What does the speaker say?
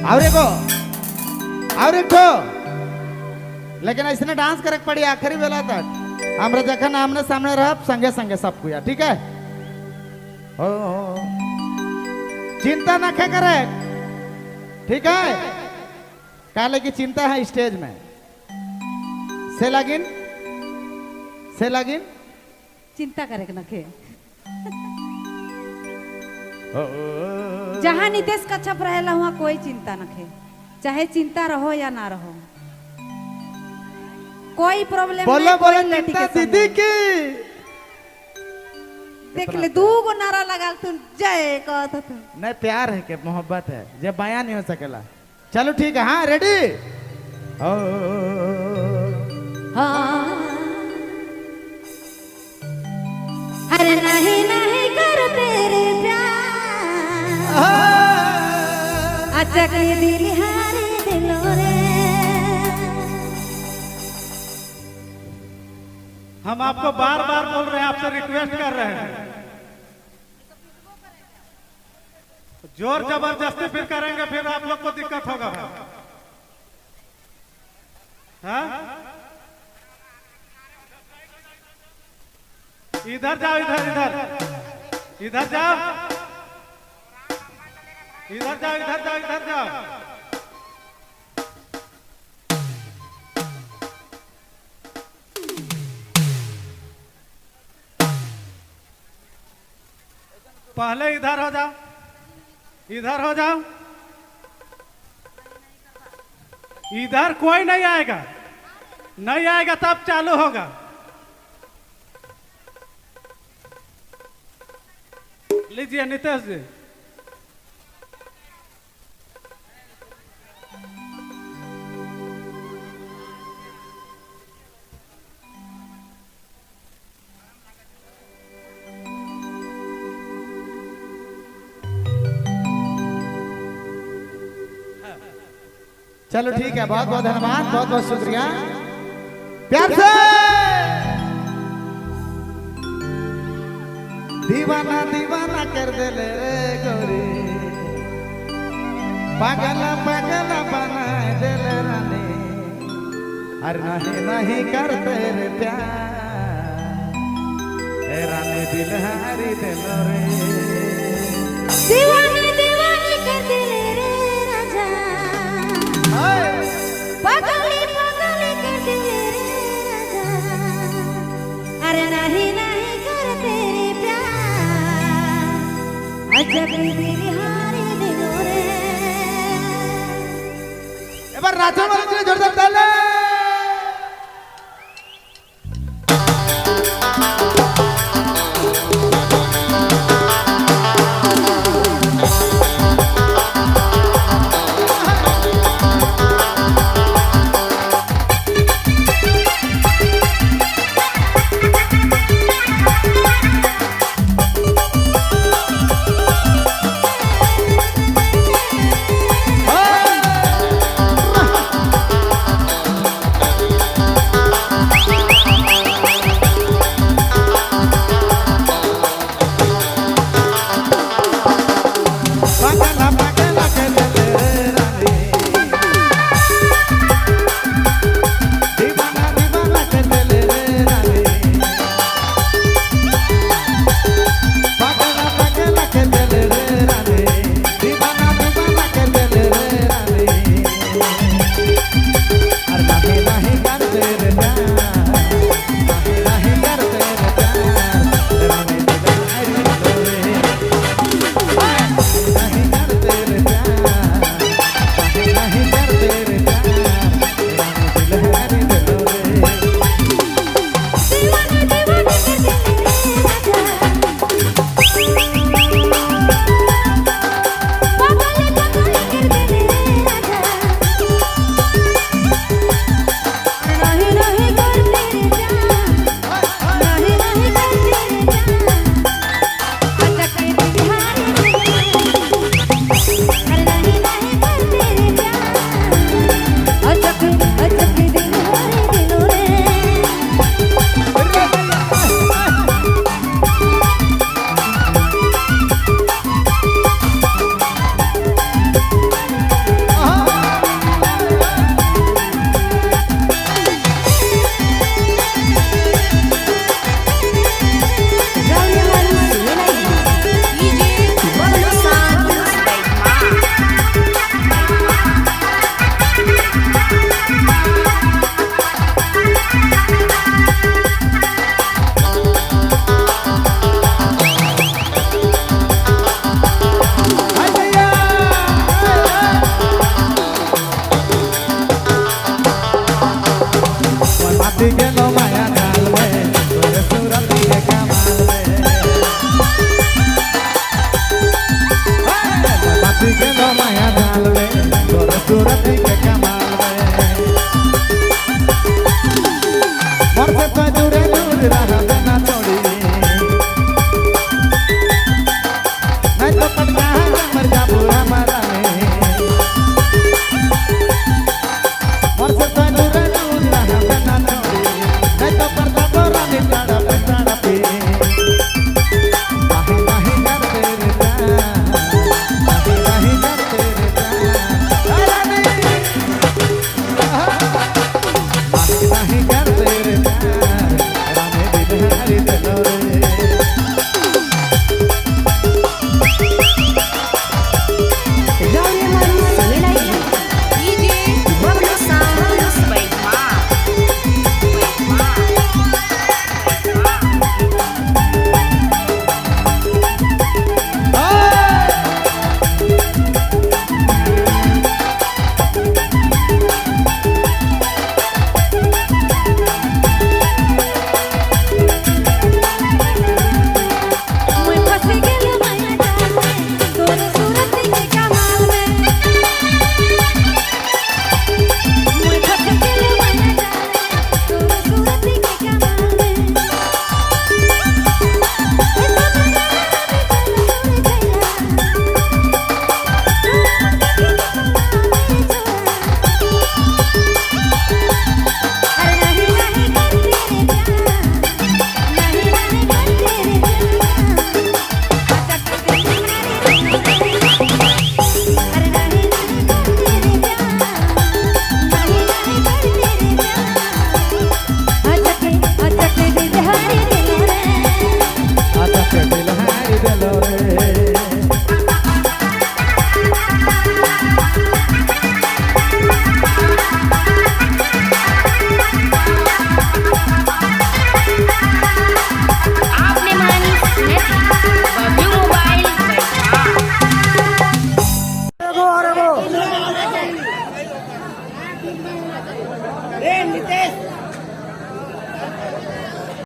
और एगो, और एक ठो, लेकिन ऐसने डांस करे के पड़ी आखिरी बेला तक। हमरा जखन आमने सामने रहब, संगे संगे सब कुया, ठीक है? हो हो, चिंता न करे, ठीक है? काले की चिंता है स्टेज में से लगिन, से लगिन। चिंता करे के नखे। जहाँ नितेश कच्छप रहेला वहाँ कोई चिंता नखे, चाहे चिंता रहो या ना रहो, कोई प्रॉब्लम। बोलो बोलो चिंता दीदी की। देख ले, दू गो नारा लगाल तू जय कहत तू। नहीं, प्यार है के मोहब्बत है, जब बयान नहीं हो सकेला। चलो ठीक है, हाँ रेडी। हाँ, अरे नहीं नहीं कर तेरे प्यार, अचक दिल हारे दिलो रे। हम आपको बार बार बोल रहे हैं, आपसे रिक्वेस्ट कर रहे हैं, जोर जबरदस्ती फिर करेंगे, फिर आप लोग को दिक्कत होगा। हाँ, इधर जाओ, इधर इधर इधर जाओ, इधर जाओ, इधर जाओ, इधर जाओ। पहले इधर हो जाओ, इधर हो जाओ, इधर कोई नहीं आएगा, नहीं आएगा तब चालू होगा। लीजिए नितेश जी। चलो ठीक है, बहुत बहुत धन्यवाद, बहुत बहुत शुक्रिया। प्यार से दीवाना दीवाना कर दे ले रे गोरी, पागल पागल बना दे ले रानी, अरे नहीं नहीं कर तेरे प्यार, ए रानी दिल हारी दिल रे। दीवानी दीवानी कर दे रे राजा, पागली पागली कर दे रे राजा, अरे नहीं नहीं कर तेरे प्यार, अजब दिल हारे दिलो रे। एक बार नाचो वाले जोरदार ताली। सूरत के कमाल रे। मोर से तो दूरे दूर रहबे ना छोड़ी, नहीं तो पटका मर जा बुरा मरानी। मोर से तो दूरे दूर रहबे ना छोड़ी, नहीं तो पड़ता बोरानी तड़प तड़पी। नाही नाही करते रे प्यार, नाही नाही करते रे प्यार, रानी। नाही नाही करते रे प्यार, रानी दिल हारी दिलो रे। रौरे मारी सुनेलाई डीजे बबलू साउंड बैठवा। मैं फंस गेल माया जाल में, तोर सूरत के कमाल में। मैं फंस गेल माया जाल में, तोर सूरत के कमाल में। ए सपना में चल दूर गया, अरे नहीं नहीं करते रे प्यार, नहीं नहीं करते रे प्यार। अरे नहीं नहीं करते रे प्यार, नहीं नहीं करते रे प्यार। अचके अचके दिल हारी दिल रे। अटक दिल हारी दिलो रे। आपने मानी सुनती बबलू मोबाइल बैठवा। ए नितेश।